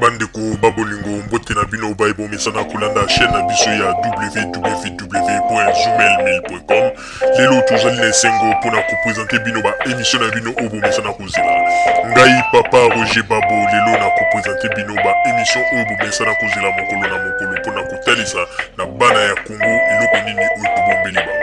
Bandeko ba bolingo, mbote na bino baye bomesana kolanda chaîne na biso ya www.zoomail1000.com. Lelo tozali na esengo mpona kopresente bino ba émission na bino oyo bomesana kozela. Ngai papa Roger Babo lelo na kopresente bino ba émission oyo bomesana kozela mokolo na mokolo mpona kotalisa na bana ya Congo eloko nini oyo tobombeli bango.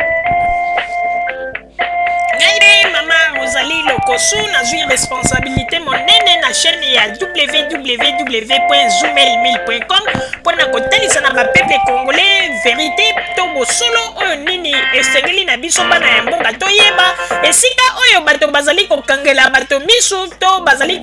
Ngai nde mama Rosalie Lokosu, nazwi responsabilité monene na chaîne ya www.zoomail1000.com mpo na kotalisa na bapeuple congolais verité to bosolo oyo nini esengeli na biso bana ya mboka toyeba esika oyo bato bazali kokangela bato misu to bazali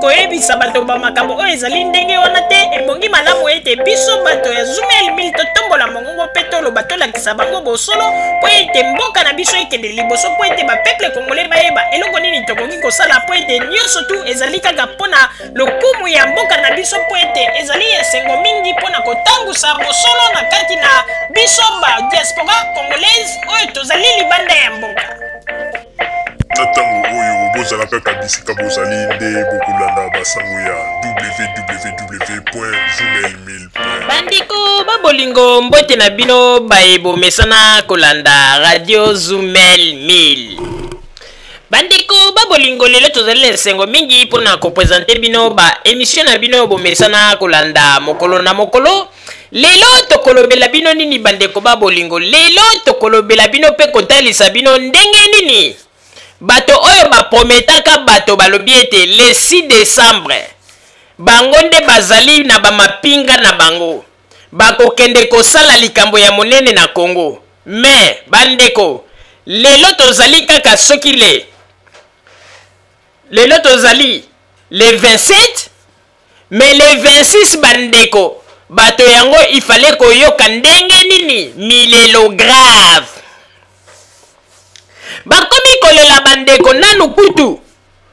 koyebisa bato bamakambo oyo ezali ndenge wana te. Ebongi malamu ete biso bato ya Zoomail 1000 totombola mongongo mpe toloba, tolakisa bango bosolo mpo ete mboka na biso ekende liboso, mpo ete bapeuple congolais bayeba eloko nini tokoki kosala, mpo ete nyonso tu ezali kaka mpo na lokumu ya mboka na biso, mpo ete ezali esengo mingi mpo na kotangusa bosolo na kati na biso ba diaspora congolaise oyo tozali libanda ya mboka. Na ntango oyo bozala kaka bisika bozali nde bokolanda basango ya www.zoomail1000. Bandeko ba bolingo, mbote na bino baye bomesana kolanda radio Zoomail 1000. Bandeko ba bolingo, lelo tozali na esengo mingi mpona kopresente bino ba émission na bino bomesana kolanda mokolo na mokolo. Lelo tokolobela bino nini, bandeko ba bolingo? Lelo tokolobela bino mpe kotalisa bino ndenge nini bato oyo baprometaka bato, balobi ete le 6 décembre bango nde bazali na bamapinga na bango, bakokende kosala likambo ya monene na Congo. Me bandeko, lelo tozali kaka soki lelo tozali le 27, mais le 26, bandeko, bato yango ifale koyoka ndenge nini milelo grave bakomi kolela. Bandeko, nanu kutu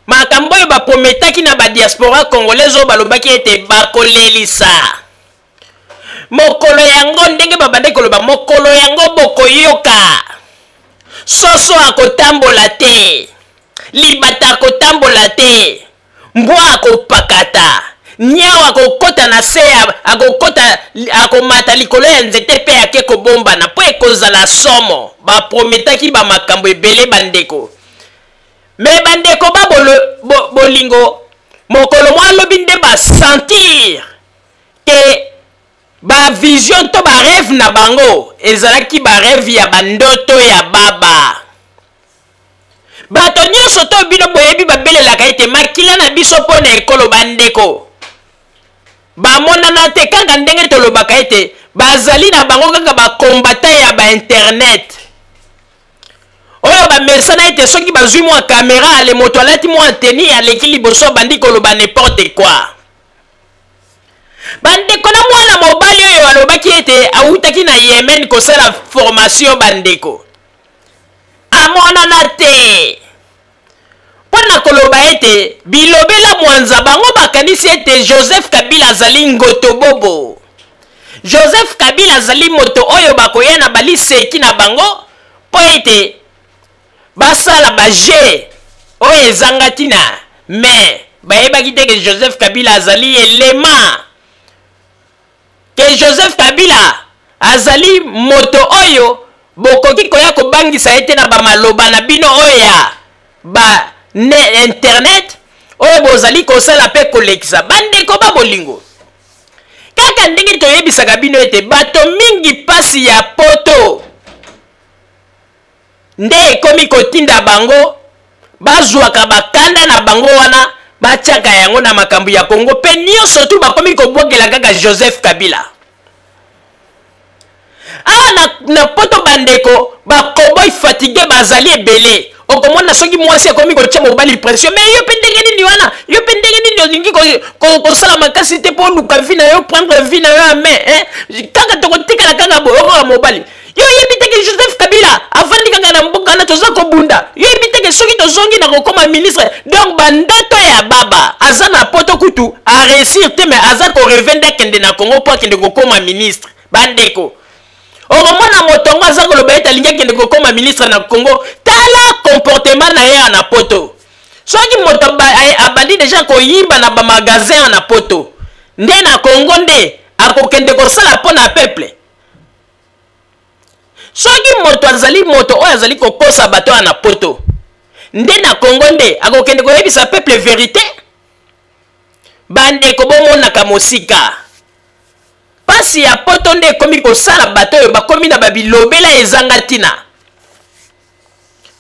makambo oyo baprometaki na badiaspora congolaise oyo balobaki ete bakolelisa mokolo yango, ndenge babandaki koloba mokolo yango bokoyoka soso akotambola te, libata akotambola te, mbwa akopakata, niao akokɔta na se, akokɔta, akomata likolo ya nzete mpe ake kobombana mpo ekozala somo. Baprometaki bamakambo ebele, bandeko. Me bandeko ba bolingo, mokolo mwa alobi nde basentir ke bavision to barêve na bango ezalaki barêve ya bandoto ya baba. Bato nyonso to bino boyebi babelelaka ete makila na biso mpo na ekolo, bandeko, bamonana te. Kaka ndenge tolobaka ete bazali na bango kaka bakombata ya bainternet oyo bamesana ete soki bazwi mwa kamera, ale moto alati mwa tenue, aleki liboso, abandi koloba n'importe quoi. Bandeko, na mwana mobali oyo alobaki ete awutaki na Yemen kosala formation, bandeko, amonana te mpo na koloba ete bilobela mwanza. Bango bakanisi ete Joseph Kabila azali ngotobobo, Joseph Kabila azali moto oyo bakoya na baliseki na bango mpo ete basala baje oyo ezanga ntina. Me bayebaki te ke Joseph Kabila azali elema, ke Joseph Kabila azali moto oyo bokoki koya kobangisa ye te na bamaloba na bino oyo ya ba ne internet oyo bozali kosala mpe kolekisa. Bandeko ba bolingo, kaka ndenge toyebisaka bino ete bato mingi mpasi ya poto nde ekomi kotinda bango bazwaka bakanda na bango wana, batiaka yango na makambo ya Kongo mpe nyonso tu bakomi kobwakela kaka Joseph Kabila. Awa na poto, bandeko, bacowboy fatigué bazali ebele. Okomona soki mwasi akomi kotia mobali pression: "Mais yo mpe ndenge nini wana? Yo mpe ndenge nini olingi kosala makasi te mpo oluka vie na yo, prendre vie na yo en main, hein? Kaka tokotikala kaka boye." Okoka mobali: "Yo oyebi te ke Joseph Kabila avandi kaka na mboka wana, toza kobunda? Yo oyebi te ke soki tozongi na kokóma ministre?" Donc bandoto ya baba aza na poto kutu aréussir te, mais aza korêver nde akende na Congo mpo akende kokóma ministre. Bandeko, okomona moto yango aza koloba ete alingi akende kokóma ministre na Congo. Tala comportement na ye na poto. Soki moto abandi deja koyiba na bamagasin na poto, Nde na Congo nde akokende kosala mpo na peuple? Soki moto azali moto oyo azali kokosa bato wana na poto, nde na Congo nde akokende koyebisa peuple verite? Bandeko, bomonaka mosika. Pasi ya poto nde ekomi kosala bato oyo bakomi na babilobela ezanga ntina.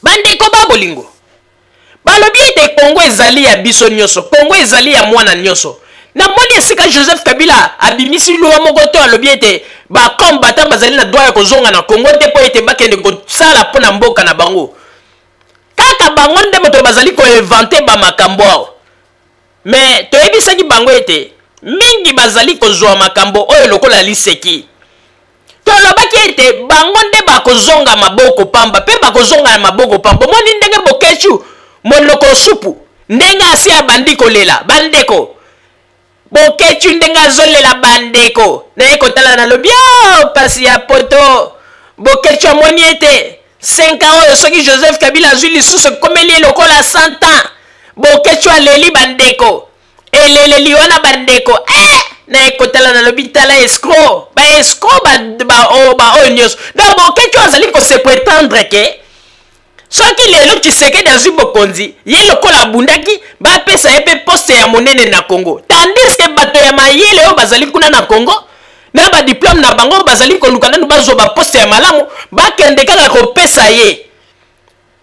Bandeko ba bolingo, balobi ete Kongo ezali ya biso nyonso, Kongo ezali ya mwana nyonso. Namoni esika Joseph Kabila abimisi loi moko to alobi ete bacombattant bazali na droit ya kozonga na Kongo te mpo ete bakende kosala mpo na mboka na bango. Kaka bango nde moto bazali koinvente bamakambo awa. Me toyebisaki bango ete mingi bazali kozwa makambo oyo lokola liseki. Tolobaki ete bango nde bakozonga maboko pamba mpe bakozonga na maboko pamba. Omoni ndenge Boketshu monoko supu ndenge asi abandi kolela bandeko. Boketshu ndenge azolela bandeko naye kotala nalobi oh, pasi ya poto. Boketshu amoni ete 5 ans oyo soki Joseph Kabila azwi lisusu ekomeli ye lokola 100 ans. Boketshu aleli bandeko, eleleli wana bandeko eh! Naye kotala nalobi tala escroc, ba escroc ba, ba, oh, ba oyo nyonso. Donc Boketshu azali ko se prétendre ke soki lelo Tshisekedi azwi bokonzi, ye lokola abundaki bapesa ye mpe poste ya monene na Congo, tandis ke bato ya mayele oyo bazali kuna na Congo na ba diplome na bango bazali koluka nanu bazwa ba poste ya malamu, bakende kaka kopesa ye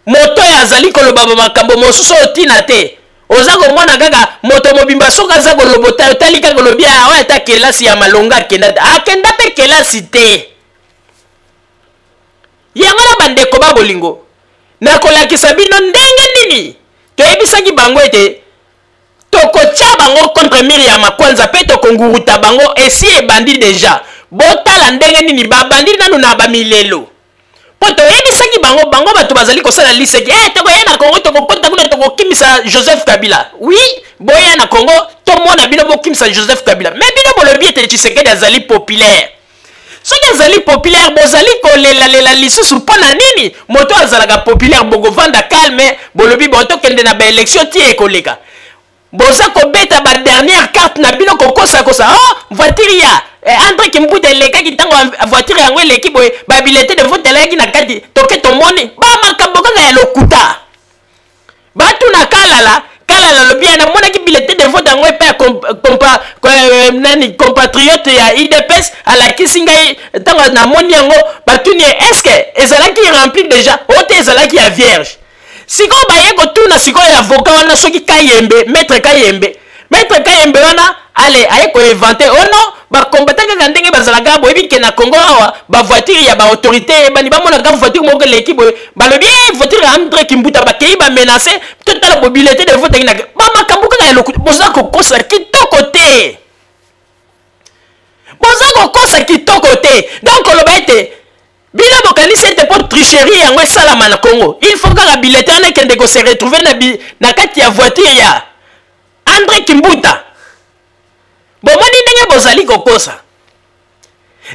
moto oyo azali koloba ba makambo mosusu oyo ntina te. Oza komona kaka moto mobimba soki aza koloba otali kaka olobi ah, oyo ata kelasi ya malonga akenda te, akenda mpe kelasi te. Yango na bandeko ba bolingo, nakolakisa bino ndenge nini toyebisaki bango ete tokotia bango contre mur ya makwanza mpe tokonguruta bango. Esi ebandi deja, botala ndenge nini babandi nanu na bamilelo, mpo toyebisaki bango, bango bato bazali kosala liseki eh, tokoya na Congo, tokokota kuna, tokokimisa Joseph Kabila. Oui, boya na Congo tomona bino bokimisa Joseph Kabila, mais bino bolobi ete Tshisekedi azali populaire. Soki azali populaire, bozali kolelalela lisusu mpo na nini? Moto azalaka populaire, bokovanda calme, bolobi bo tokende na baelection ti ekoleka. Boza kobeta ba dernière carte na bino kokosa kosa. Oh, voiture ya André Kimbuta elekaki ntango voiture yango eleki boye, ba bulletin de vote elaki na kati, toke tomoni ba makambo kaka ya lokuta. Batuna Kalala, Kalala lobi ya namonaki bulletin de vote yango epai ya nani compatriote ya UDPS alakisi ngai ntango namoni yango, batuni ye est-ce que ezalaki rempli déjà? O te, ezalaki ya vierge. Sikoyo baye kotuna sikoyo ya avocat wana soki Kayembe, maître Kayembe, maître Kayembe wana ale aye koinvente oh non, bakombata kaka ndenge bazalaka. Boyebi ke na Congo awa ba voiture ya ba autorité eyebani, bamonaka voiture moko eleki boye, balobi eh, voiture ya André Kimbuta, bakei ba menace, totala bo bulletin de vote na ba makambo kaka ya lokuta. Boza kokosa kitoko te, boza kokosa kitoko te. Donc koloba ete bino bokanisi ete mpo tricherie yango esalama na Congo, il faut kaka bulletin wana ekende ko se retrouver na kati ya voiture ya André Kimbuta. Bomoni ndenge bozali kokosa.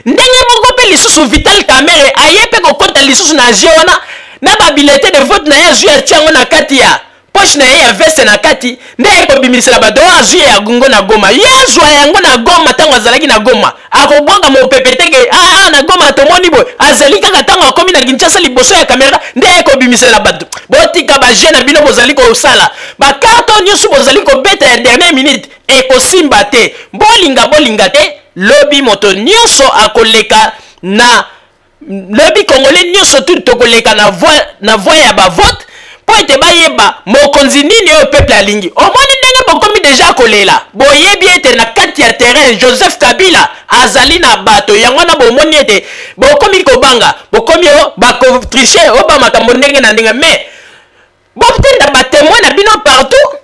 Ndenge moko mpe lisusu Vital Kamerhe aye mpe kokota lisusu na jeu wana na ba bulletin de vote na ye, azwi atia yango na kati ya poche na ye ya veste na kati, nde aye kobimisela bato oyo azwi yango na Goma. Ye azwa yango na Goma ntango azalaki na Goma, akobwaka mopepe te ke ah, ah, na Goma tomoni boye. Azali kaka ntango akomi na Kinshasa liboso ya kamera nde aye kobimisela bato. Botika ba jeu na bino bozali kosala, ba carte oyo nyonso bozali kobeta ya dernière minute ekosimba te. Bolinga bolinga te, lobi moto nyonso akoleka na lobi, Congolais nyonso tu tokoleka na voie ya ba vote mpo ete bayeba mokonzi nini oyo peuple alingi. Omoni ndenge bokomi deja kolela, boyebi ete na kati ya terrain Joseph Kabila azali na bato yango wana. Bomoni ete bokomi kobanga, bokomi o bakotriche o ba makambo ndenge na ndenge, mais botinda batemoin na bino partout.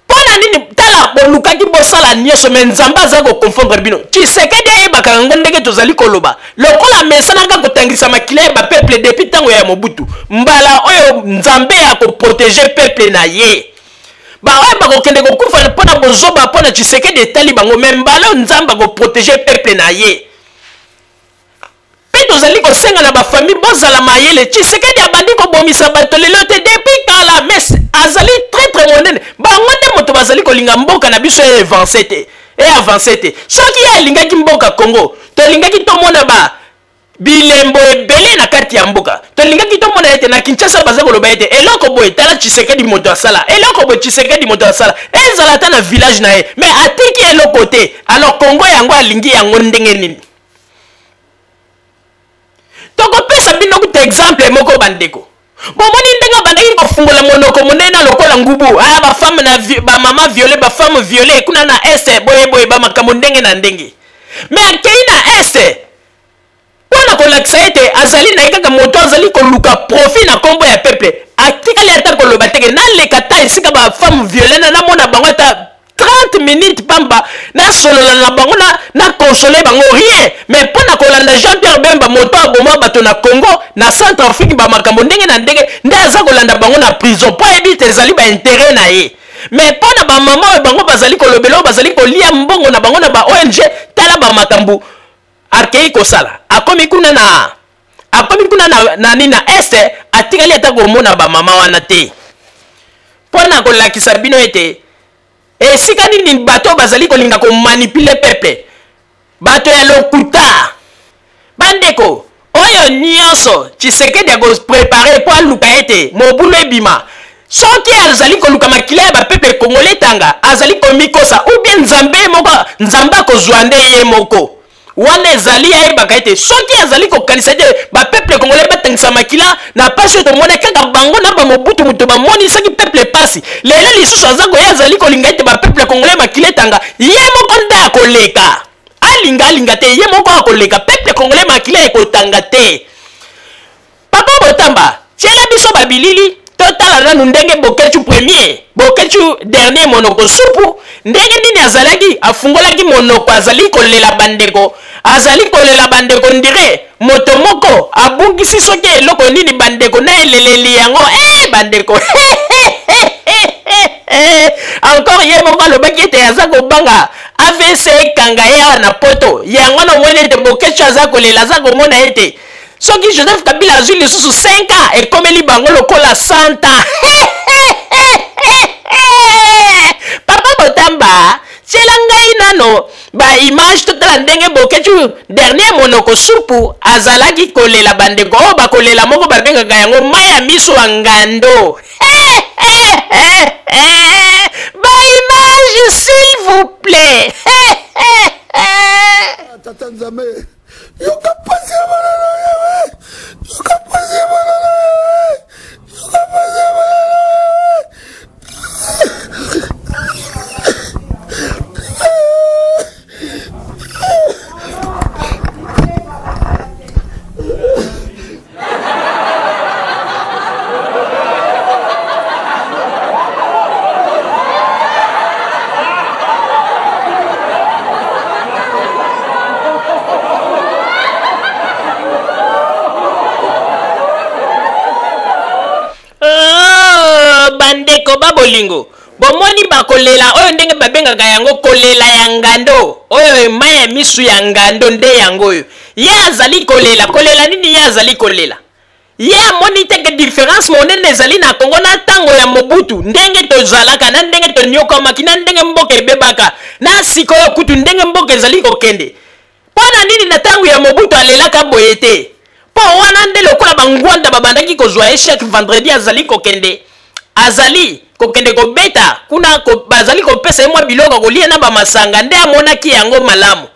Mpo na nini? Tala, bolukaki bosala nyonso, me Nzambe aza kokonfondre bino. Tshisekedi ayebaka yango ndenge tozali koloba, lokola amesanaka kotangisa makila ya bapeuple depuis ntango ya Mobutu. Mbala oyo Nzambe akoprotege peuple na ye. Baoyo bakokende kokufa mpo na bozoba mpo na Tshisekedi etali bango, me mbala oyo Nzambe akoprotege peuple na ye. Mpe tozali kosenga na bafamille bozala mayele. Tshisekedi abandi kobomisa bato lelo te, depuis kala, mais azali très très monene. Bango nde moto bazali kolinga mboka na biso ya avance te. E avance te. Soki ye alingaki mboka Congo, tolingaki tomona ba bilembo ebele na kati ya mboka. Tolingaki tomona ete na Kinshasa baza koloba ete eloko boye, tala Tshisekedi moto asala eloko boye, Tshisekedi moto asala, ezala ata na village na ye, mais atiki eloko te. Alors Congo yango alingi yango ndenge nini? Tokopesa bino kuta exemple moko, bandeko. Bomoni ndenge abandaki kofungola monoko monene lokola ngubu, ah, bafemme na bamama viole, bafemme viole kuna na Est, boye boye, bamakambo ndenge na ndenge. Mais akei na Est mpo na kolakisa ete azali na ye kaka moto azali koluka profit na nkombo ya peuple. Atikali ata koloba teke naleka ta esika bafemme viole na namona bango ata 30 minutes pamba, nasolola na bango, na console bango, rien. Mais mpo na kolanda Jean Pierre Bemba, moto aboma bato na Congo, na Centre Afrique, bamakambo ndenge na ndenge, nde aza kolanda bango na prison mpo ayebi ete ezali baintérêt na ye. Mais mpo na bamama oyo bango bazali kolobela, oyo bazali kolia mbongo na bango na ba ONG, tala bamakambo akei kosala. Akomi kuna na akomi kuna na, na nini, na Est, atikali ata komona bamama wana te, mpo na kolakisa bino ete esika nini bato bazali kolinga komanipuler peuple, bato ya lokuta. Bandeko, oyo nyonso Tshisekedi akoprépare mpo aluka ete mobulu ebima, soki azali koluka makila ya bapeuple congolais tanga, azali komikosa, ou bien Nzambe moko, Nzambe akozwa nde ye moko wana. Ezali ayebaka ete soki azali kokanisa ete bapeuple congolais batangisa makila na pasi oyo tomona kaka bango na bamobutu moto bamonisaki peuple pasi, lelo lisusu aza koya, azali kolinga ete bapeuple congolais makila etanga, ye moko nde akoleka. Alinga alinga te, ye moko akoleka. Peuple congolais makila ekotanga te. Papa Botamba, tiela biso babilili, totala nanu ndenge Boketshu premier, Boketshu dernier monoko supu, ndenge nini azalaki afungolaki monoko, azali kolela bandeko, azali kolela bandeko, ndire moto moko abungisi soki eloko nini, bandeko, na eleleli yango. Bandeko, encore ye moko alobaki ete aza kobanga AVC ekanga ye awa na Poto. Yango na omoni ete Boketshu aza kolela, aza komona ete soki Joseph Kabila azwi lisusu 5 ans, ekomeli bango lokola 100 ans. Papa Botamba, tiela ngai nano baimage, totala ndenge Boketshu dernier monoko supu azalaki kolela. Bandeko, oyo bakolela moko babengaka yango mai ya miso ya ngando. Baimage, s'il vous plaît. Tata Nzambe, yoka pasi ya bana na yo, yoka pasi ya bana na yo, yoka pasi ya bana na yo. Oh, bandeko ba bolingo, bomoni bakolela oyo ndenge babengaka yango kolela ya ngando, oyo mai ya misu ya ngando nde yango oyo ye azali kolela. Kolela nini ye azali kolela? Ye amoni te ke différence monene ezali na Kongo na ntango ya Mobutu, ndenge tozalaka na ndenge tonyokwamaki na ndenge mboka ebebaka, na sikoyo kutu ndenge mboka ezali kokende. Mpo na nini na ntango ya Mobutu alelaka boye te? Mpo wana nde lokola bangwanda babandaki kozwa ye chaque vendredi, azali kokende kobeta kuna, bazali kopesa ye mwa biloko kolia na bamasanga, nde amonaki yango malamu.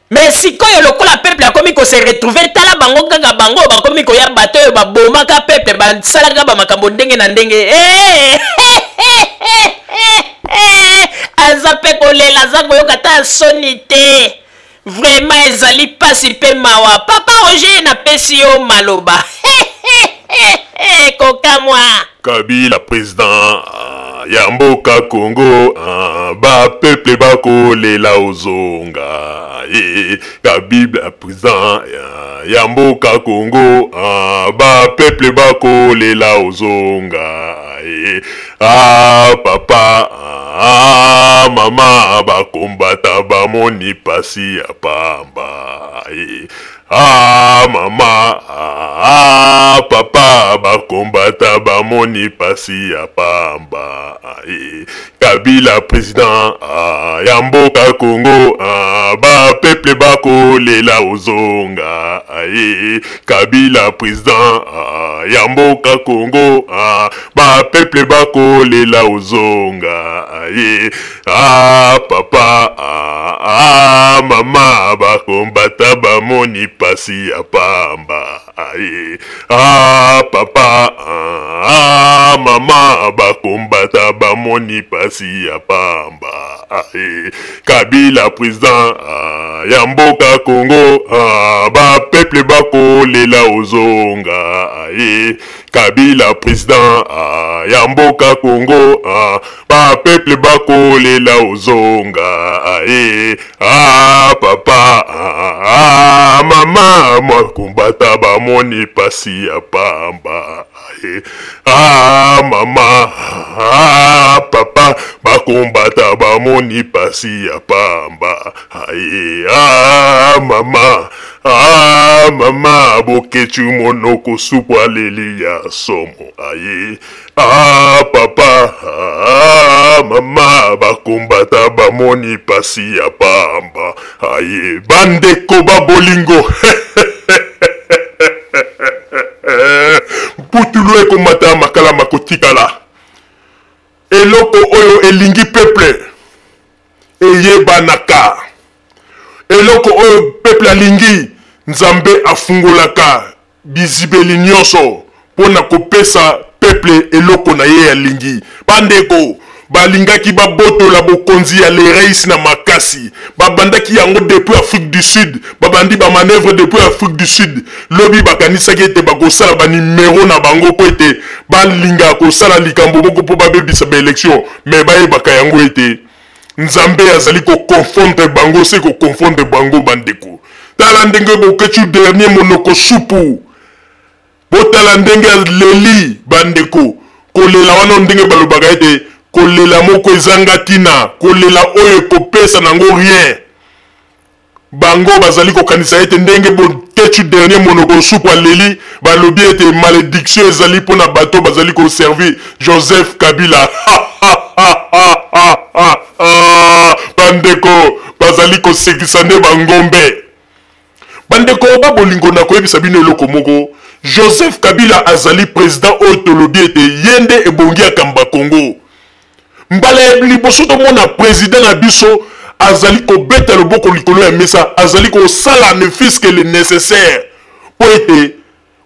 Mais sikoyo lokola peuple akomi kose retrouver, tala bango kaka, bango bakomi koya, bato oyo babomaka peuple, basalaka bamakambo ndenge na ndenge. Hey! Aza mpe kolela, aza koyoka ata soni te. Vraiment ezali pasi mpe mawa. Papa Roger, napesi yo maloba. Kokamwa. Kabila président ya mboka Congo, bapeuple bakolela ozonga. Kabila président ya mboka Congo, bapeuple bakolela ozonga. Ah, papa. Ah, mama bakombata bamoni pasi ya pamba eh. Ah, mama ah, papa bakombata bamoni pasi ya pamba eh. Kabila president ah, ya mboka Congo ah, ba peuple bakolela ozonga ah, eh. Kabila president ah, ya mboka Congo ah, ba peuple bakolela ozonga aye ah, papa ah, ah, mama bakombata bamoni pasi ya pamba aye ah, papa ah, mama bakombata bamoni pasi ya pamba aye Kabila president ah, ya mboka Congo ah, ba peuple bakolela ozonga aye Kabila president ah, ya mboka Congo ah, ba peuple bakolela ozonga ah, eh, ah, papa ah, ah, mama makumbata bamoni pasi ya pamba eh, ah, mama ah, papa bakombata bamoni pasi ya pamba ah, eh, ah, mama Ah mama boketshu monoko supu aleli ya somo aye ah papa ah mama bakombata bamoni pasi ya pamba aye bandeko ba bolingo mputulu ekomata makala makotikala eloko oyo elingi peuple eyebanaka eloko oyo peuple alingi nzambe afungolaka bizibeli nyonso mpo na kopesa peuple eloko na ye alingi bandeko balingaki babotola bokonzi ya le reis na makasi babandaki yango depuis afrique du sud babandi bamanœuvre depuis afrique du sud lobi bakanisaki ete bakosala banimero na bango mpo ete balinga kosala likambo moko mpo babebisa baelection me bayebaka yango ete nzambe azali koconfondre bango se koconfondre bango bandeko tala ndenge boketshu dernier monoko supu botala ndenge aleli bandeko kolela wana ndenge balobaka ete kolela moko ezanga ntina kolela oyo ekopesa nango rien Bango bazali kokanisa ete ndenge Boketshu dernier monoko supu aleli, balobi ete malediction ezali mpo na bato bazali ko servir Joseph Kabila. Bandeko bazali kosekisa nde bangombe. Bandeko ba bolingo, nakoyebisa bino eloko moko, Joseph Kabila azali president oyo tolobi ete ye nde ebongi akamba Congo. Mbala ya liboso tomona president na biso azali kobeta loboko likolo ya mesa, azali kosala ne fût-ce que le nécessaire mpo ete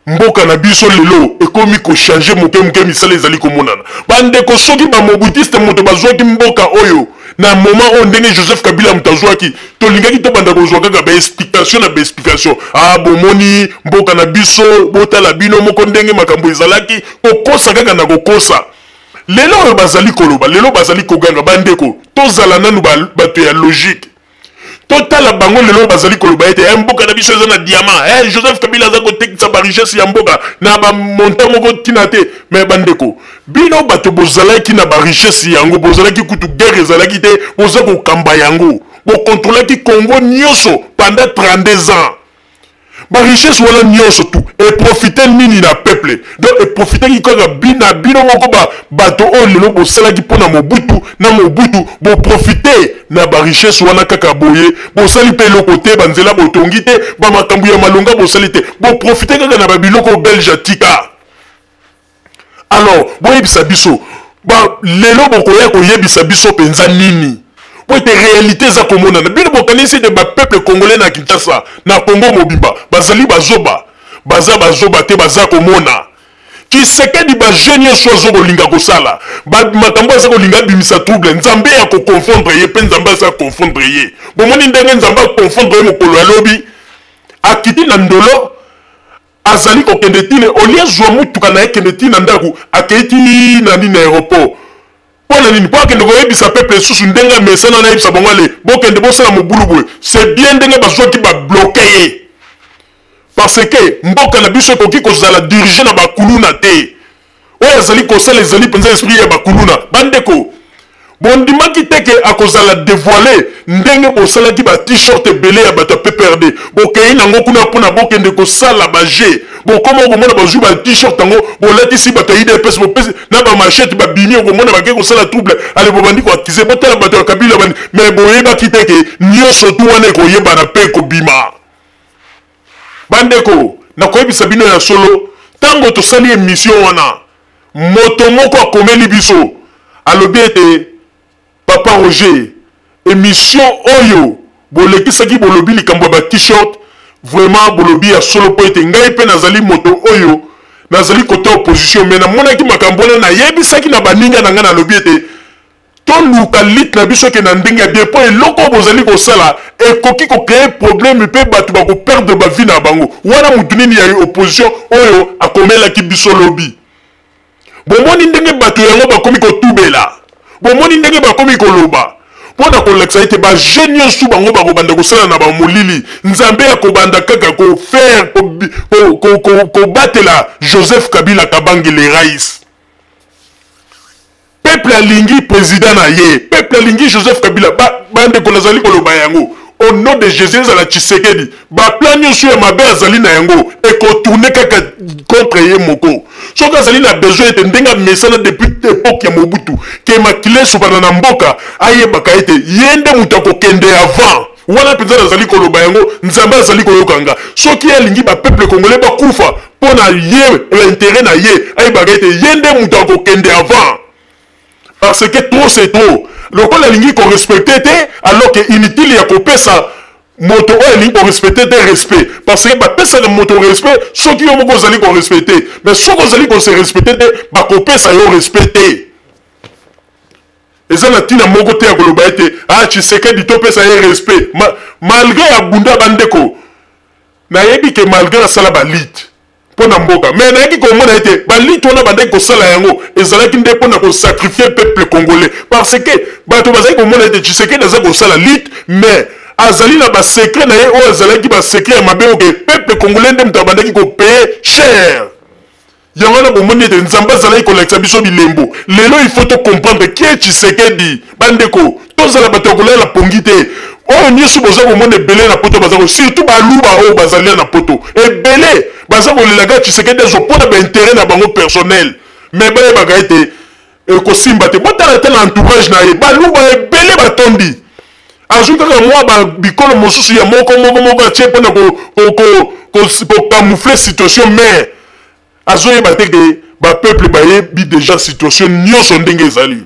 mboka na biso lelo ekomi kochange moke moke, misala ezali komonana. Bandeko, soki bamobutiste moto bazwaki mboka oyo na moment oyo ndenge Joseph Kabila moto azwaki, tolingaki tobanda kozwa kaka baexplication na baexplication. Ah, bomoni mboka na biso, botala bino moko ndenge makambo ezalaki, kokosa kaka na kokosa. Lelo oyo bazali koloba, lelo bazali koganga, bandeko, tozala nanu bato ya logique. Totala bango lelo bazali koloba ete eh, mboka na biso eza na diamant, eh, Joseph Kabila aza kotekisa ba richesse ya mboka na ba montant moko ntina te. Mais bandeko, bino bato bozalaki na ba richesse yango, bozalaki kutu guerre ezalaki te, boza kokamba yango, bokontrolaki Congo nyonso pendant 32 ans. Ba richesse wana nyonso tu eprofite nini na peuple? Donc eprofitaki kaka na bino moko ba bato oyo lelo bosalaki mpo na Mobutu na Mobutu, boprofite na ba richesse wana kaka boye, bosali mpe eloko te, banzela botongi te, ba makambo ya malonga bosali te, boprofite kaka na ba biloko belge atika. Alors boyebisa biso ba lelo bokoya koyebisa biso mpenza nini? Po ete realite eza komonana. Bino bokanisi ete ba peuple congolais na Kinshasa, na Congo mobimba bazali bazoba? Baza bazoba te, baza komona. Tshisekedi ba jeux nyonso azo kolinga kosala, ba makambo aza kolinga abimisa trouble, Nzambe ya ko confondre ye pe Nzambe aza confondre ye. Bomoni ndenge Nzambe a confondre ye mokolo ya lobi, akiti na ndolo azali kokende ti na olie azwa motuka na ye kende ti na ndako, akei ti na nini na aéroport. Mpo na nini? Mpo akende koyebisa peuple lisusu ndenge amesana na yebisa bango ale bokende bosala mobulu boye. C'est bien ndenge bazwaki ba bloquer ye, parce que mboka na biso ekoki kozala dirige na bakuluna te. Oyo azali kosala ezali mpenza esprit ya bakuluna. Bandeko, Bondimaki te ke akozala devoile ndenge bosalaki ba t-shirt ebele ya bato ya PPRD bokei nango kuna mpona bokende kosala ba jeux. Bokoma okomona bazwi ba t-shirt yango bolatisi bato ya UDPS, bopesi na ba machette, babimi okomona bakei kosala trouble. Ale bobandi koakize, botala bato ya Kabila bandi, mais boyebaki te ke nyonso tu wana ekoyebana mpe ekobima. Bandeko, nakoyebisa bino ya solo, ntango tosali emission wana, moto moko akomeli biso, alobi ete Papa Roger, emission oyo bolekisaki bolobi likambo ya ba t-shirt, vraiment bolobi ya solo mpo ete ngai mpe nazali moto oyo nazali kota opposition, mais namonaki makambo wana, nayebisaki na baninga na ngai, nalobi ete toluka lutte na biso eke na ndenge ya bien, mpo eloko oyo bozali kosala ekoki kocree problème mpe bato bakoperdre bavie na bango. Wana motu nini ya opposition oyo akomelaki biso lobi? Bomoni ndenge bato yango bakomi kotubela, bomoni ndenge bakomi koloba mpo na kolakisa ete baje nyonso bango bakobanda kosala na bamolili, Nzambe akobanda kaka kofaire kobatela Joseph Kabila Kabange le rais. Peuple alingi president na ye, peuple alingi Joseph Kabila. Bandeko, nazali koloba yango au nom de Jésus, ezala Tshisekedi, ba plan nyonso ya mabe azali na yango ekotourne kaka contre ye moko. Soki azali na besoin ete ndenge amesana depuis epoque ya Mobutu ke makila esopana na mboka, ayebaka ete ye nde moto akokende avant. Wana mpenza nazali koloba yango, Nzambe azali koyoka nga. Soki ye alingi ba peuple congolais bakufa mpo na ye, intérêt na ye, ayebaka ete ye nde moto akokende avant, parce que trop c'est trop. Lokola alingi korespecte te, alors que inutile ya kopesa moto oyo alingi korespecte te respect, parce que bapesaka moto respect soki yo moko ozali korespecte, mais soki ozali kose respecte te, bakopesa yo respect te. Eza na ntina moko te ya koloba ete ah, Tshisekedi topesa ye respect malgré abunda. Bandeko, nayebi ke malgré asala balite mpo na mboka, mais nayaki komona ete balite wana bandaki kosala yango ezalaki nde mpo na kosacrifier peuple congolais, parce que bato bazali komona ete Tshisekedi aza kosala lite, mais azali na basecret na ye oyo azalaki basecret ya mabe, oyo ke peuple congolais nde moto abandaki kopaye cher. Yango wana bomoni ete Nzambe azalaki kolakisa biso bilembo. Lelo il faut to comprendre qui est Tshisekedi. Bandeko, tozala bato ya kolala pongi te. Oyo nyonso boza komona ebele na poto baza ko, surtout baluba oyo bazali na poto ebele baza kolela kaka Tshisekedi azwa mpo na ba intérêt na bango personnel, mais bayebaka ete ekosimba te. Botala te na entourage na ye, baluba ebele batondi, azwi kaka mwa bikolo mosusu ya moko moko moko atie mpo na kocamoufle situation, mais azoyeba te ke bapeuple bayebi deja situation nyonso ndenge ezali.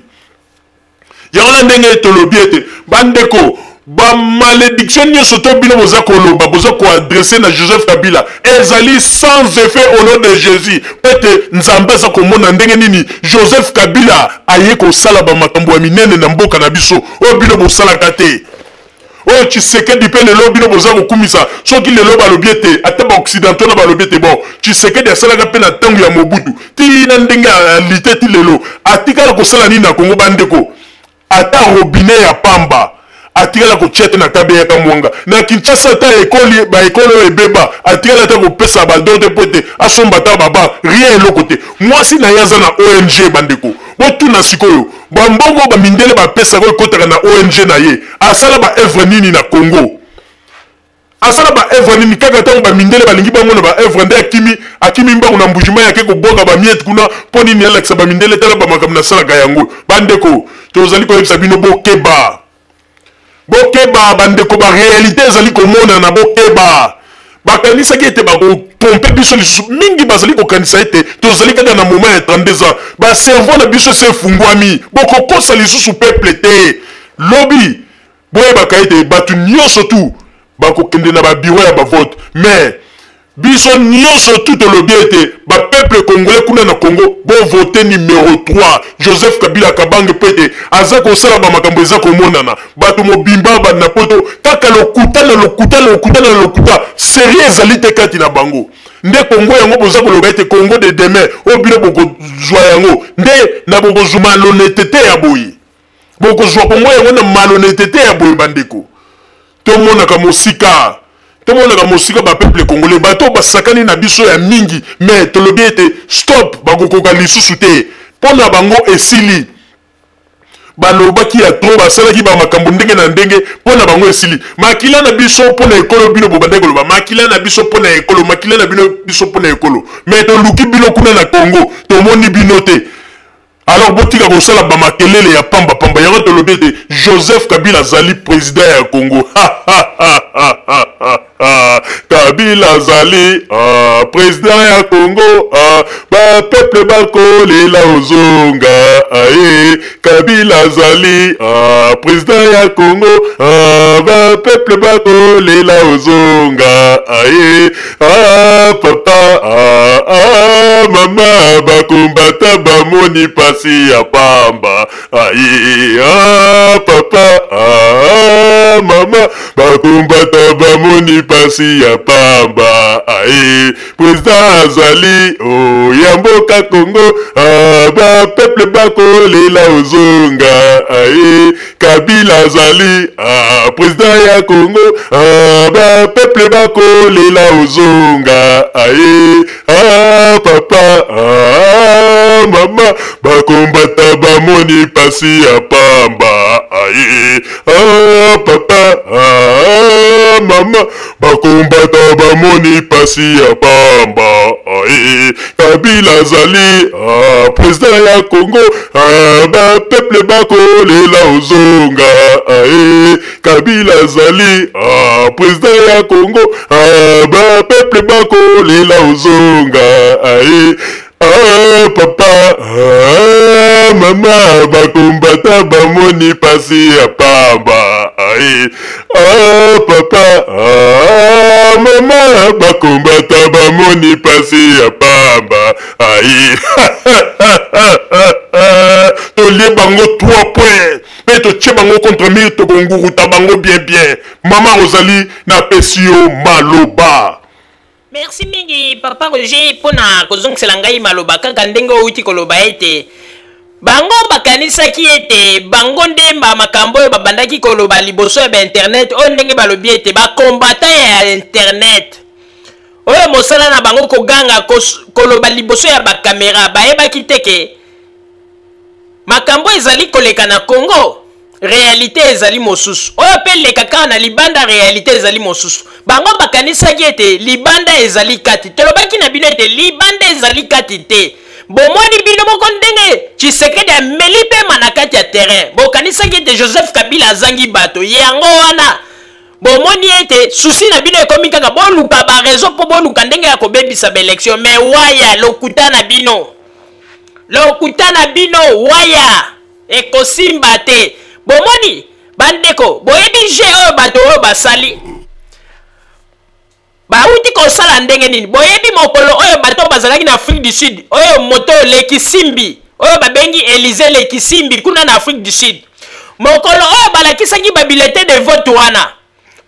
Yango na ndenge tolobi ete bandeko, bamalediction nyonso to bino boza koloba, boza koadresse na Joseph Kabila ezali sans effet au nom de Jésus, po ete Nzambe aza komona ndenge nini Joseph Kabila aye kosala bamakambo ya minene na mboka na biso oyo bino bosalaka te. Oyo Tshisekedi mpe lelo bino boza kokumisa, soki lelo balobi ete ata baoccidentaux na balobi ete bon, Tshisekedi asalaka mpe na ntango ya Mobutu ti na ndenge alite ti lelo atikala kosala nini na Kongo? Bandeko, ata robinet ya pamba atikala kotia te na Kabeya Kamwanga na Kinshasa, ata ekoli baekole oyo ebeba atikala ata kopesa badon te mpo ete asomba ata baba rien, eloko te. Mwasi na ye aza na ONG. Bandeko, botuna sikoyo, bambongo bamindele bapesaka oyo ekotaka na ONG na ye, asala ba œuvre nini na Congo? Asala ba œuvre nini? Kaka ntango bamindele balingi bamona ba œuvre nde akimi, akimi mbangu na Mbujimayi, ake kobwaka ba miete kuna. Mpo nini? Alakisa bamindele, tala bamakambo nasalaka yango. Bandeko, tozali koyebisa bino, bokeba, bokeba bandeko, ba réalité ezali komonana, bokeba. Bakanisaki ete bakotrompe biso lisusu mingi, bazali kokanisa ete tozali kaka na moment ya 32 ans. Bacerveau na biso esi efungwami, bokokosa lisusu peuple te. Lobi boyebaka ete bato nyonso tu bakokende na babiro ya bavote, mais biso nyonso tu tolobi ete bapeuple congolais kuna na Congo, bovote numero 3 Joseph Kabila Kabange, mpo ete aza kosala bamakambo eza komonana. Bato mobimba na poto kaka lokuta na lokuta na lokuta na lokuta, serie ezali te kati na bango. Nde Congo yango boza koloba ete Congo de demain oyo bino bokozwa yango nde na bokozwa malhonnêteté ya boye, bokozwa Congo yango na malhonnêteté ya boye. Bandeko, tomonaka mosika, tomonaka mosika. Bapeuple congolais, bato basakani na biso ya mingi, mais tolobi ete stop, bakokoka lisusu te mpo na bango esili. Balobaki ya trop, basalaki ba makambo ndenge na ndenge mpo na bango esili. Makila na biso mpo na ekolo bino bobandaki koloba makila na biso mpo na ekolo, makila na bino biso mpo na ekolo. Mais toluki bino kuna na Congo, tomoni bino te. Alors botika kosala ba makelele ya pamba pamba. Yango tolobi ete Joseph Kabila azali president ya Congo. Kabila azali ah, president ya Congo ah, ba peuple bakolela ozonga aye. Kabila azali ah, president ya Congo ah, ba peuple bakolela ozonga aye. Ah papa ah, ah mama bakombata bamoni pasi ya pamba aye. Ah papa ah mama bakombata bamoni pasi ya pamba aye. President azali oh, ya mboka Congo ah, ba peuple bakolela ozonga aye. Kabila azali ah, president ya Congo ah, ba peuple bakolela ozonga aye. Ah, papa ah, mama bakombata bamoni pasi ya pamba aye. Ah, papa ah, mama bakombata bamoni pasi ya pamba aye. Kabila azali ah, president ya Congo ah, ba peuple bakolela ozonga aye. Kabila azali ah, president ya Congo ah, ba peuple bakolela ozonga aye. Ah, papa ah, mama bakombata bamoni pasi ya pamba aye. Ah, papa ah, mama bakombata bamoni pasi ya pamba aye. Tolie bango 3 points mpe totie bango contre mur, tokonguruta bango bien bien. Mama Rosalie, napesi yo maloba. Merci mingi papa Roger mpona kozongisela ngai maloba kaka ndenge outi koloba ete bango bakanisaki ete bango nde ba makambo oyo babandaki koloba liboso ya ba internet oyo ndenge balobi ete bakombata ya internet oyo mosala na bango koganga koloba liboso ya bakamera, bayebaki te ke makambo ezali koleka na Congo réalité ezali mosusu, oyo mpe leka kaka na libanda réalité ezali mosusu. Bango bakanisaki ete libanda ezali kati. Tolobaki na bino ete libanda ezali kati te. Bomoni bino moko ndenge Tshisekedi ameli pema na kati ya terrain. Bokanisaki ete Joseph Kabila azangi bato, yango wana bomoni ete susi na bino ekomi kaka boluka ba raison mpo boluka ndenge ya kobebisa ba élection. Mais waya, lokuta na bino, lokuta na bino, waya ekosimba te. Bomoni bandeko, boyebi jeu oyo bato oyo basali bauti kosala ndenge nini? Boyebi mokolo oyo bato bazalaki na Afrique du Sud, oyo moto Lekisimbi oyo babengi Elise Lekisimbi kuna na Afrique du Sud, mokolo oyo balakisaki ba bulletin de vote wana,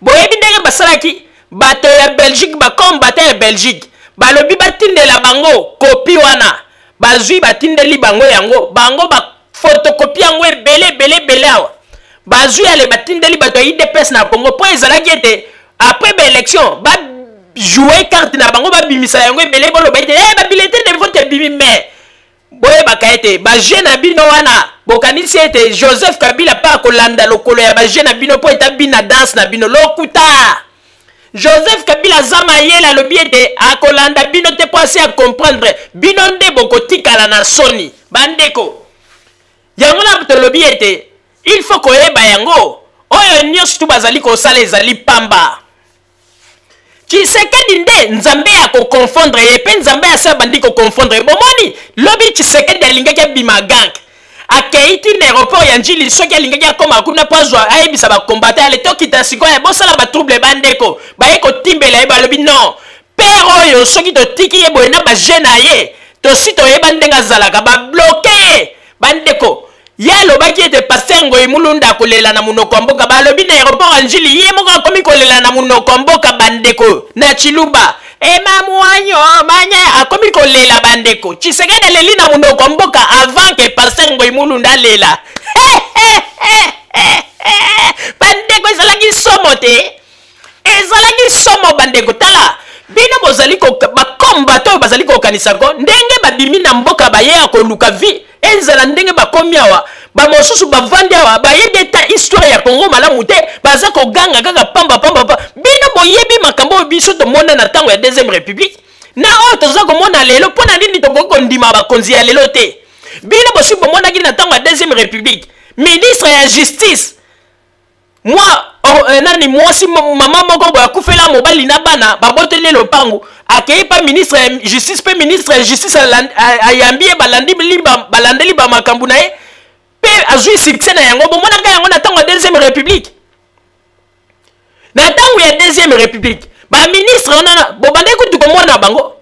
boyebi ndenge basalaki? Bato ya Belgique, bakombata ya Belgique balobi batindela bango kopi wana, bazwi batindeli bango yango, bango bafotocopie yango ebele ebele ebele awa, bazwi ale batindeli bato ya UDPS na Congo, mpo ezalaki ete après ba élection ba jouer carte na bango, babimisa yango ebele, boloba ete hey, ba bulletin de vote ebimi. Mais boyebaka ete ba jeu na bino wana, bokanisi ete Joseph Kabila mpe akolanda lokolo ya ba jeu na bino mpo eta bina danse na bino? Lokuta! Joseph Kabila aza mayele, alobi ete akolanda bino te mpo asi acomprendre bino nde bokotikala na soni. Bandeko, yango na tolobi ete il faut koyeba yango oyo nyonso tu bazali kosala ezali pamba. Tshisekedi nde Nzambe akoconfondre ye, mpe Nzambe asi abandi koconfondre ye. Bomoni lobi Tshisekedi alingaki abima gang, akei ti na aéroport ya Njili, soki alingaki akoma kuna mpo azwa ayebisa bakombata ale tokita sikoyo bosala batrouble. Bandeko baye kotimbela ye, balobi non, père oyo soki totiki ye boye na baje na ye, tosi toyeba ndenge azalaka, babloke ye. Bandeko, ye alobaki ete pasteur Ngoi Mulunda akolela na monoko ya mboka. Balobi na aéroport ya Njili ye moko akomi kolela na monoko ya mboka, bandeko, na Chiluba emamwanyo manya akomi kolela. Bandeko, Tshisekedi aleli na monoko ya mboka avant ke pasteur Ngoi Mulunda alela. Bandeko, ezalaki somo te, ezalaki somo. Bandeko, tala bino bozali bakombata. comme bato oyo bazali kokanisa ko ndenge babimi na mboka baye ya koluka vie, ezala ndenge bakomi awa, bamosusu bavandi awa, bayebi ata histoire ya Congo malamu te, baza koganga kaka pamba pamba pa. Bino boyebi makambo oyo biso tomona na ntango ya Deuxième République na oyo toza komona lelo. Mpo na nini tokoki kondima bakonzi ya lelo te? Bino bosi bomonaki na ntango ya Deuxième République, ministre ya Justice mwa, oh, nani, mwasi, mama moko boye akufela mobali na bana, baboteli lopango, akei pa ministre ya Justice, mpe ministre ya Justice ayambi ye, balandeli bamakambo na ye mpe azwi succès na yango. Bomonaka yango na ntango ya Deuxième République. Na ntango ya Deuxième République, baministre wana bobandaki kutu komona bango.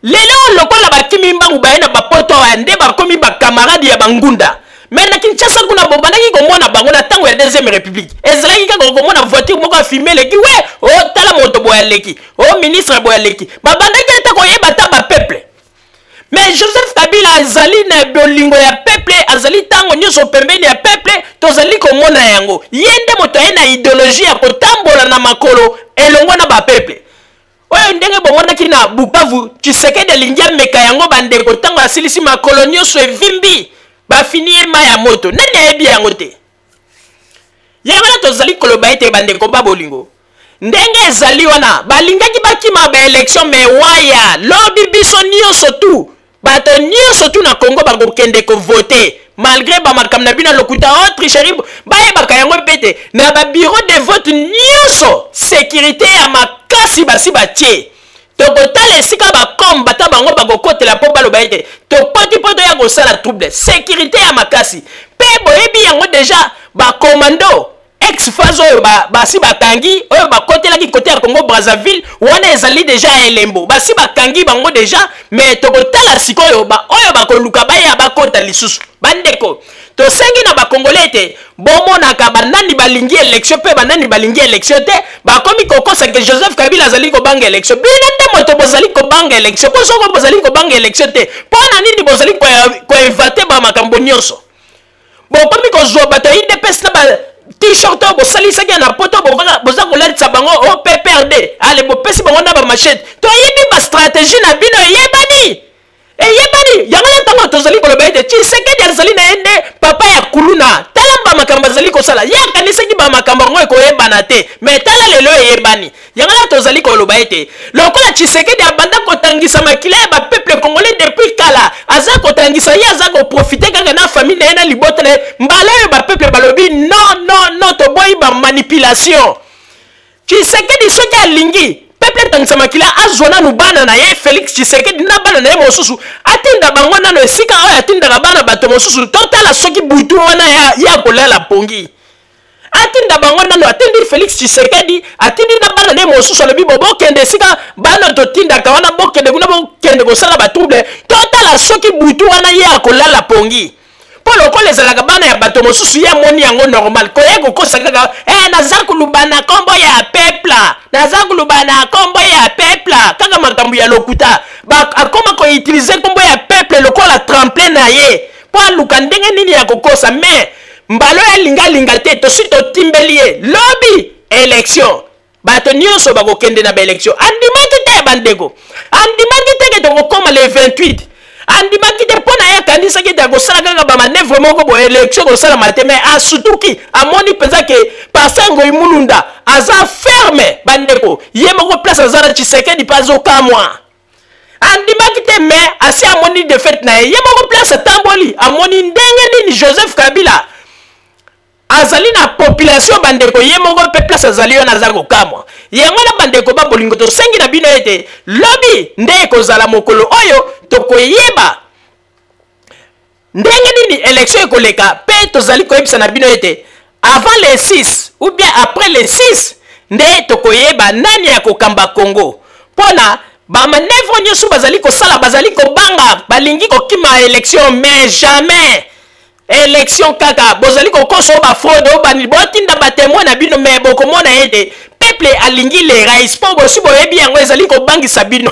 Lelo lokola bakimi mbangu, baye na bapoto awa, nde bakomi bacamarade ya bangunda. Mais na Kinshasa kuna, bobandaki komona bango? Na ntango ya Deuxième République, ezalaki kaka komona voiture moko afime eleki, we o tala moto boye aleki, o ministre boye aleki. Babandaki ata koyeba ata bapeuple. Mais Joseph Kabila azali na bolingo ya peuple, azali ntango nyonso pembeni ya peuple. Tozali komona yango, ye nde moto aye na idéologie ya kotambola na makolo elongo na bapeuple. Oyo ndenge bomonaki na Bukavu, Tshisekedi alingi ameka yango, bandeko. Ntango asilisi, makolo nyonso evimbi, bafini ye mai ya moto. Nani ayebi yango te? Yango wana tozali koloba ete, bandeko ba bolingo, ndenge ezali wana, balingaki bakima baélection, mais waya, lobi biso nyonso tu, bato nyonso tu na Congo bakokende kovote, malgré bamakambo na bino ya lokuta o tricherie. Bayebaka yango mpe te, na babureau de vote nyonso, sécurité ya makasi basi batie. Tokotala esika bakomba ata bango bakokotela mpo baloba ete tokoti mpo toya kosala trouble. Sécurité ya makasi, mpe boyebi yango déjà, bacommando ex-FAZ oyo basi bakangi, oyo bakotelaki côté ya Congo Brazzaville wana, ezali déjà elembo, basi bakangi bango déjà. Mais tokotala sikoyo oyo bakoluka baya bakota lisusu. Bandeko, tosengi na bakongole ete bomonaka banani balingi élection mpe banani balingi élection te. Bakomi kokosa ke Joseph Kabila azali kobanga élection. Bino nde moto bozali kobanga élection, mpo soko bozali kobanga élection te, mpo na nini bozali koinventer bamakambo nyonso? Bokomi kozwa bato ya UDPS na ba t-shirt oyo bosalisaki ya na poto, boza kolatisa bango o PPRD, ale bopesi bango na bamachete. Toyebi bastratégie na bino, eyebani, eyebani. Yango na ntango tozali koloba ete Tshisekedi azali na ye nde papa ya kuluna. Tala bamakambo azali kosala. Ye akanisaki bamakambo yango ekoyebana te, mais tala lelo eyebani. Yango na tozali koloba ete lokola Tshisekedi abanda kotangisa makila ya bapeuple congolais depuis kala, aza kotangisa, ye aza koprofiter kaka na famille na ye, na libota na ye. Mbala oyo bapeuple balobi: non, non, non, toboyi bamanipulation. Tshisekedi soki alingi peuple etangisa makila, azwa nanu bana na ye, Félix Tshisekedi na bana na ye mosusu, atinda bango nano esika oyo atindaka bana bato mosusu. Totala soki butu wana ya kolala pongi. Atinda bango nano, atindi Félix Tshisekedi, atindi na bana na ye mosusu, alobi: bo bokende esika bana totindaka wana, bokende kuna, bokende kosala batrouble. Totala soki butu wana ye akolala pongi. Mpo lokola ezalaka bana ya bato mosusu, ye amoni yango normal koya kokosa kaka: naza koluba na nkombo ya peuple, naza koluba na nkombo ya peuple. Kaka makambo ya lokuta. Akoma koutiliser nkombo ya peuple lokola tremplin na ye mpo aluka ndenge nini ya kokosa. Mais mbala oyo alingalinga te, tosi totimbeli ye. Lobi élection, bato nyonso bakokende na baélection. Andimaki te, bandeko, andimaki te ke tokokóma le 28. Andimaki te. Mpo na ye, akanisaki ete akosala kaka bamanœuvre moko boye, élection kosalama te. Mais asutuki, amoni mpenza ke pasteur Ngoi Mulunda aza ferme. Bandeko, ye moko place aza na Tshisekedi mpe azokamwa. Andimaki te, mais asi amoni défaite na ye. Ye moko place atamboli, amoni ndenge nini Joseph Kabila azali na population. Bandeko, ye moko mpe place azali wana aza kokamwa. Yango na bandeko ba bolingo, tosengi na bino ete lobi nde ekozala mokolo oyo tokoyeba ndenge nini élection ekoleka. Mpe tozali koyebisa na bino ete avant le 6 ou bien après le 6 nde tokoyeba nani ya kokamba Congo, mpona bamanœuvre nyonso bazali kosala. Bazali kobanga, balingi kokima élection, mais jamais élection. Kaka bozali kokosa oyo bafraude oyo bani, botinda batémoin na bino, mais bokomona ete peuple alingi le rais, mpo bosi boyebi yango ezali kobangisa bino.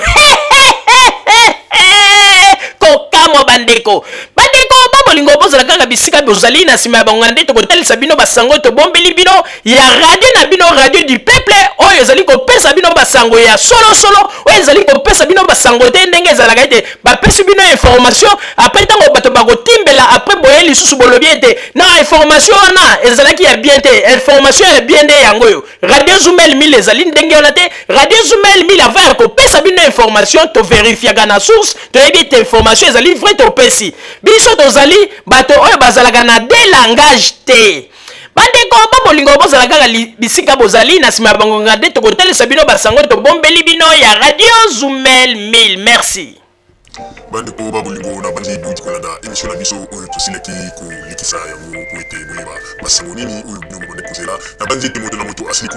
Kokamwa, bandeko, bandeko ba. bolingo, bozala kaka bisika bozali na nsima ya bango nde tokotalisa bino basango tobombeli bino ya radio na bino, Radio du Peuple, oyo ezali kopesa bino basango ya solosolo, oyo ezali kopesa bino basango te ndenge ezalaka ete bapesi bino information, après ntango bato bakotimbela, après boye lisusu bolobi ete na information wana ezalaki ya bien te. Information ya bien nde yango oyo Radio Zumel 1000 ezali ndenge wana te. Radio Zumel 1000, avant ya kopesa bino information, tovérifiaka na source, toyebi ete information ezali vrai, topesi. Biso tozali bato oyo bazalaka na de langage te. Bandeko babolingo, bozala kaka bisika bozali na nsima ya bangonga nde tokotalisa bino basango tobombeli bino ya Radio Zumel 1000. Merci. Bandeko babolingo, na bandi bouti kolanda émission na biso oyo tosilaki kolekisa yango po ete boyeba basango nini oyo bino bobande kozela. Na bandi ete moto na moto asili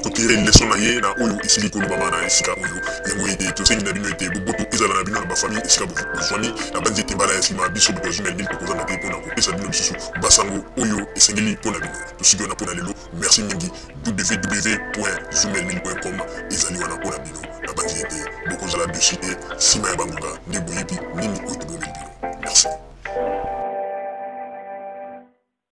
kotirer leçon na ye na oyo esili kolobama na esika oyo. Yango ete tosengi na bino ete boboto ezala na bino na bafamille esika bozwami. Na bandi ete mbala ya nsima, biso bato ya Zumel 1000 tokozanga te mpona kopesa bino lisusu basango oyo esengeli mpona bino. Tosiki wana mpona lelo. Merci mingi. www.zumel1000.com ezali wana mpona bino. Na bandi ete bokozala déçus te. Nsima ya bangonga nde boyebi nini oyo tobomeli bino. Merci.